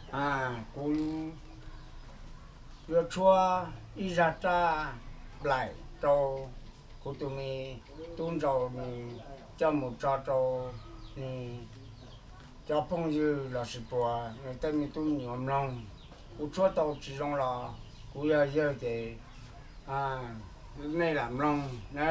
Kuv yuav tshuab ib zaj raj nplaim rau kuv tus me tub ntsaum, nws coj mus tso rau nws cov phooj ywg lossis puas nws tej me tub me nyuam mloog. Kuv tshuab tau tsis zoo los kuv yog yawg ces nej lam mloog na.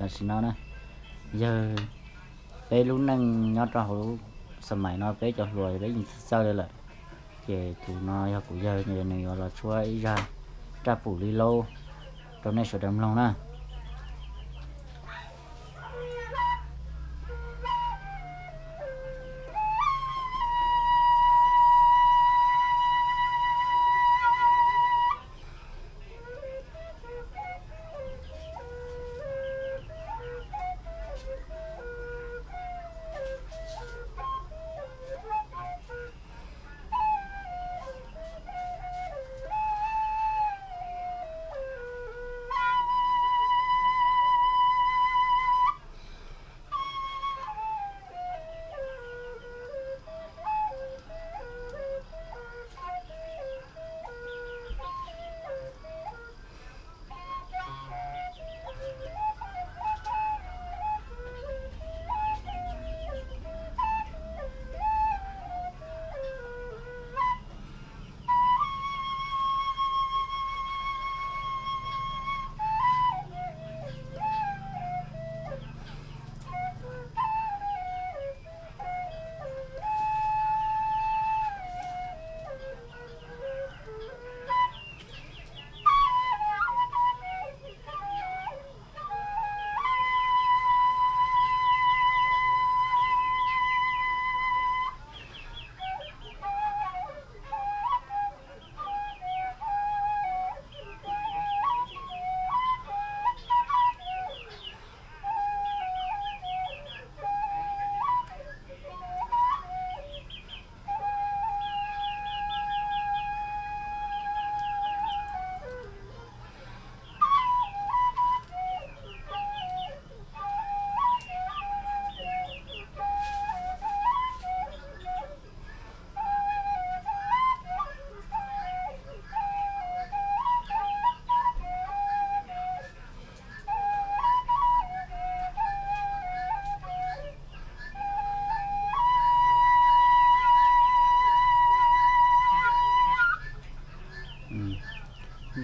Tam sim no na, yawg, peb lub neej nyob rau hauv xab maim no peb cov hluas peb yeej tsis txawj li lawm. Ces tus no yog kuv yawg, nws yuav los tshuab ib zaj raj pum li laub rau nej sawv daws mloog na.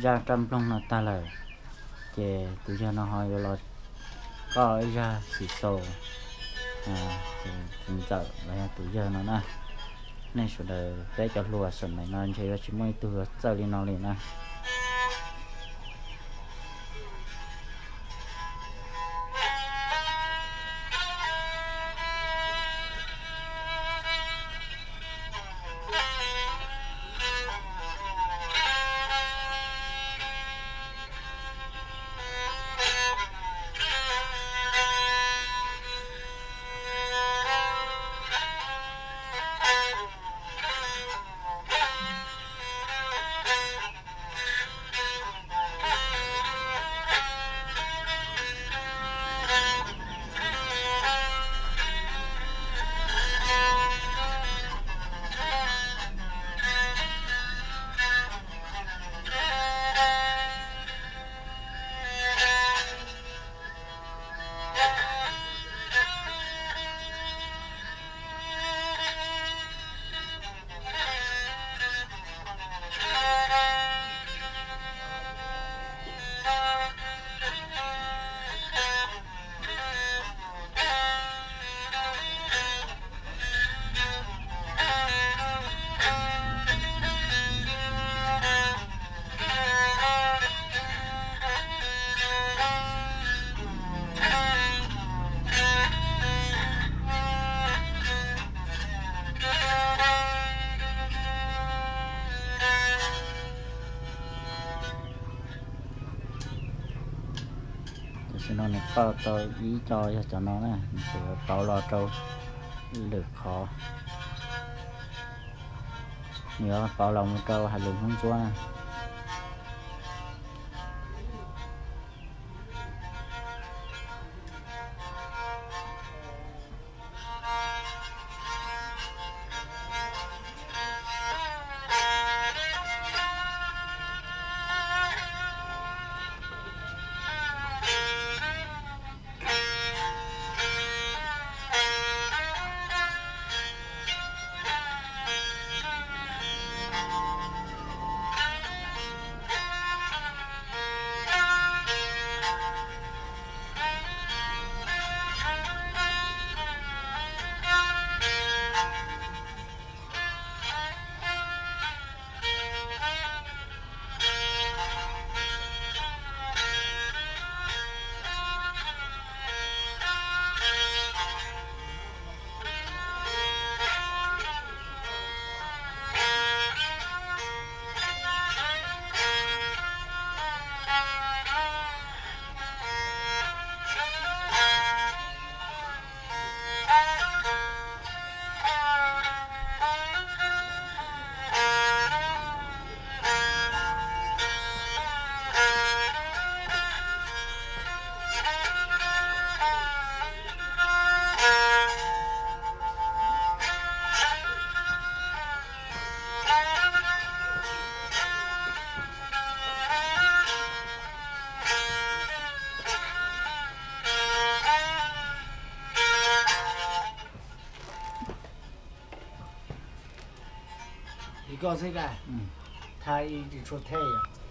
zaj raj nploog no tag lawm, ces tus yawg no ho yuav los qoj ib zaj xwm xaus tus ntxawm los yog tus yawg no na. Nej sawv daws peb cov hluas sawm meem no ntshe yuav tsis muaj ib tug yuav txawj li no li na. Tam sim no nws qoj tau ib co yog cov no na, nws tseem pauv los rau lwm qhov, nws yuav pauv los mus rau hais lus Hmoob Ntsuab na. Ib koj xwb, thaj ib tsis tshua thej yom.